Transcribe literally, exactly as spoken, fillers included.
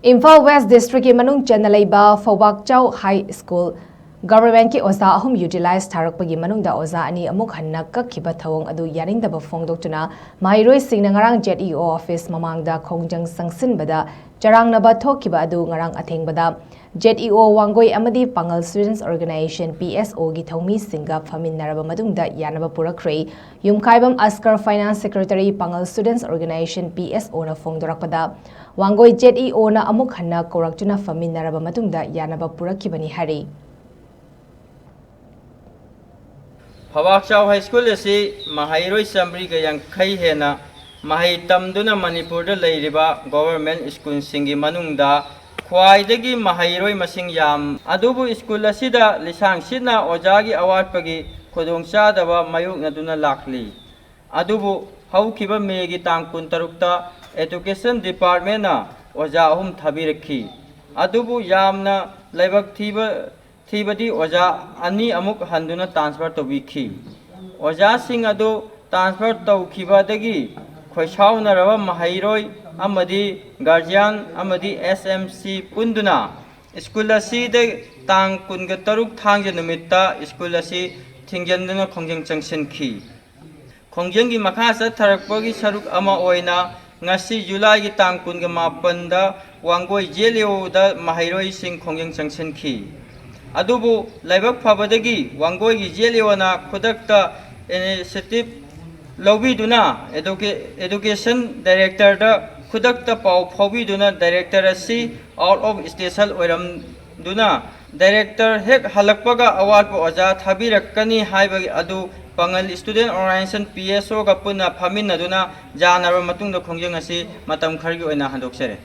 Imphal west ꯗꯤꯁꯇ꯭ꯔꯤꯛꯀꯤ ꯃꯅꯨꯡ ꯆꯟꯅ ꯂꯩꯕ ꯐꯧꯕꯥꯛꯆꯥꯎ ꯍꯥꯏ ꯁ꯭ꯀꯨꯜ ꯒꯚꯔꯟꯃꯦꯟꯠꯀꯤ ꯑꯣꯖꯥ ꯑꯍꯨꯝ ꯌꯨꯇꯤꯂꯥꯏꯖ ꯊꯥꯔꯛꯄꯒꯤ ꯃꯅꯨꯡꯗ ꯑꯣꯖꯥ ꯑꯅꯤ ꯑꯃꯨꯛ ꯍꯟꯅ ꯀꯛꯈꯤꯕ ꯊꯧꯑꯣꯡ ꯑꯗꯨ ꯌꯥꯅꯤꯡꯗꯕ ꯐꯣꯡꯗꯣꯛꯇꯨꯅ ꯃꯍꯩꯔꯣꯏꯁꯤꯡꯅ ꯉꯔꯥꯡ ꯖꯦꯠ ꯏ ꯑꯣ ꯑꯣꯐꯤꯁ ꯃꯃꯥꯡꯗ ꯈꯣꯡꯖꯪ ꯆꯪꯁꯤꯟꯕꯗ ꯆꯔꯥꯡꯅꯕ ꯊꯣꯛꯈꯤꯕ ꯑꯗꯨ ꯉꯔꯥꯡ ꯑꯊꯦꯡꯕꯗ ꯖꯦꯠ ꯏ ꯑꯣ ꯋꯥꯡꯒꯣꯏ ꯑꯃꯗꯤ ꯄꯥꯉꯜ ꯁ꯭ꯇꯨꯗꯦꯟꯠꯁ ꯑꯣꯔꯒꯅꯥꯏꯖꯦꯁꯟ, ꯄꯤ ꯑꯦꯁ ꯑꯣꯒꯤ ꯊꯧꯃꯤꯁꯤꯡꯒ ꯐꯝꯃꯤꯟꯅꯔꯕ ꯃꯇꯨꯡꯗ ꯌꯥꯅꯕ ꯄꯨꯔꯛꯈ꯭ꯔꯦ꯫ ꯌꯨꯝꯈꯥꯏꯕꯝ ꯑꯁꯀꯔ, ꯐꯥꯏꯅꯥꯟꯁ ꯁꯦꯀ꯭ꯔꯦꯇꯔꯤ, ꯄꯥꯉꯜ ꯁ꯭ꯇꯨꯗꯦꯟꯠꯁ ꯑꯣꯔꯒꯅꯥꯏꯖꯦꯁꯟ, ꯄꯤ ꯑꯦꯁ ꯑꯣꯅ ꯐꯣꯡꯗꯣꯔꯛꯄꯗ, ꯋꯥꯡꯒꯣꯏ ꯖꯦꯠ ꯏ ꯑꯣꯅ ꯑꯃꯨꯛ ꯍꯟꯅ ꯀꯧꯔꯛꯇꯨꯅ ꯐꯝꯃꯤꯟꯅꯔꯕ ꯃꯇꯨꯡꯗ ꯌꯥꯅꯕ ꯄꯨꯔꯛꯈꯤꯕꯅꯤ ꯍꯥꯏꯔꯤ꯫ ꯐꯧꯕꯥꯛꯆꯥꯎ ꯍꯥꯏ ꯁ꯭ꯀꯨꯜ ꯑꯁꯤ ꯃꯍꯩꯔꯣꯏ ꯆꯥꯃꯔꯤꯒ ꯌꯥꯡꯈꯩ ꯍꯦꯟꯅ ꯃꯍꯩ ꯇꯝꯗꯨꯅ ꯃꯅꯤꯄꯨꯔꯗ ꯂꯩꯔꯤꯕ ꯒꯣꯚꯔꯟꯃꯦꯟꯠ ꯁ꯭ꯀꯨꯜꯁꯤꯡꯒꯤ ꯃꯅꯨꯡꯗ ꯈ꯭ꯋꯥꯏꯗꯒꯤ ꯃꯍꯩꯔꯣꯏ ꯃꯁꯤꯡ ꯌꯥꯝ, ꯑꯗꯨꯕꯨ ꯁ꯭ꯀꯨꯜ ꯑꯁꯤꯗ ꯂꯤꯁꯥꯡ ꯁꯤꯠꯅ ꯑꯣꯖꯥꯒꯤ ꯑꯋꯥꯠꯄꯒꯤ ꯈꯨꯗꯣꯡꯆꯥꯗꯕ ꯃꯥꯌꯣꯛꯅꯗꯨꯅ ꯂꯥꯛꯂꯤ꯫ ꯑꯗꯨꯕꯨ ꯍꯧꯈꯤꯕ ꯃꯦꯒꯤ ꯇꯥꯡ ꯀꯨꯟꯇꯔꯨꯛꯇ ꯑꯦꯖꯨꯀꯦꯁꯟ ꯗꯤꯄꯥꯔꯠꯃꯦꯟꯠꯅ ꯑꯣꯖꯥ ꯑꯍꯨꯝ ꯊꯥꯕꯤꯔꯛꯈꯤ꯫ ꯑꯗꯨꯕꯨ ꯌꯥꯝꯅ ꯂꯥꯏꯕꯛ ꯊꯤꯕ, ꯊꯤꯕꯗꯤ ꯑꯣꯖꯥ ꯑꯅꯤ ꯑꯃꯨꯛ ꯍꯟꯗꯨꯅ ꯇ꯭ꯔꯥꯟꯁꯐꯔ ꯇꯧꯕꯤꯈꯤ꯫ ꯑꯣꯖꯥꯁꯤꯡ ꯑꯗꯨ ꯇ꯭ꯔꯥꯟꯁꯐꯔ ꯇꯧꯈꯤꯕꯗꯒꯤ ꯈꯣꯏꯁꯥꯎꯅꯔꯕ ꯃꯍꯩꯔꯣꯏ ꯑꯃꯗꯤ ꯒꯥꯔꯖꯤꯌꯥꯟ ꯑꯃꯗꯤ ꯑꯦꯁ ꯑꯦꯝ ꯁꯤ ꯄꯨꯟꯗꯨꯅ ꯁ꯭ꯀꯨꯜ ꯑꯁꯤꯗ ꯇꯥꯡ ꯀꯨꯟꯒ ꯇꯔꯨꯛ ꯊꯥꯡꯖ ꯅꯨꯃꯤꯠꯇ ꯁ꯭ꯀꯨꯜ ꯑꯁꯤ ꯊꯤꯡꯖꯤꯟꯗꯨꯅ ꯈꯣꯡꯖꯪ ꯆꯪꯁꯤꯟꯈꯤ꯫ ꯈꯣꯡꯖꯪꯒꯤ ꯃꯈꯥ ꯆꯠꯊꯔꯛꯄꯒꯤ ꯁꯔꯨꯛ ꯑꯃ ꯑꯣꯏꯅ ꯉꯁꯤ ꯖꯨꯂꯥꯏꯒꯤ ꯇꯥꯡ ꯀꯨꯟꯒ ꯃꯥꯄꯟꯗ ꯋꯥꯡꯒꯣꯏ ꯖꯦꯠ ꯏ ꯑꯣꯗ ꯃꯍꯩꯔꯣꯏꯁꯤꯡ ꯈꯣꯡꯖꯪ ꯆꯪꯁꯤꯟꯈꯤ꯫ ꯑꯗꯨꯕꯨ ꯂꯥꯏꯕꯛ ꯐꯕꯗꯒꯤ ꯋꯥꯡꯒꯣꯏꯒꯤ ꯖꯦꯠ ꯏ ꯑꯣꯅ ꯈꯨꯗꯛꯇ ꯏꯅꯤꯁꯤꯌꯦꯇꯤꯚ ꯂꯧꯕꯤꯗꯨꯅ ꯑꯦꯗꯨꯀꯦ-, ꯑꯦꯖꯨꯀꯦꯁꯟ ꯗꯥꯏꯔꯦꯛꯇꯔꯗ ꯈꯨꯗꯛꯇ ꯄꯥꯎ ꯐꯥꯎꯕꯤꯗꯨꯅ ꯗꯥꯏꯔꯦꯛꯇꯔ ꯑꯁꯤ ꯑꯥꯎꯠ ꯑꯣꯐ ꯁ꯭ꯇꯦꯁꯟ ꯑꯣꯏꯔꯝꯗꯨꯅ ꯗꯥꯏꯔꯦꯛꯇꯔ ꯍꯦꯛ ꯍꯜꯂꯛꯄꯒ ꯑꯋꯥꯠꯄ ꯑꯣꯖꯥ ꯊꯥꯕꯤꯔꯛꯀꯅꯤ ꯍꯥꯏꯕꯒꯤ ꯑꯗꯨ ꯄꯥꯉꯜ ꯁ꯭ꯇꯨꯗꯦꯟꯠ ꯑꯣꯔꯒꯅꯥꯏꯖꯦꯁꯟ, ꯄꯤ ꯑꯦꯁ ꯑꯣꯒ ꯄꯨꯟꯅ ꯐꯝꯃꯤꯟꯅꯗꯨꯅ ꯌꯥꯅꯔꯕ ꯃꯇꯨꯡꯗ ꯈꯣꯡꯖꯪ ꯑꯁꯤ ꯃꯇꯝ ꯈꯔꯒꯤ ꯑꯣꯏꯅ ꯍꯟꯗꯣꯛꯆꯔꯦ꯫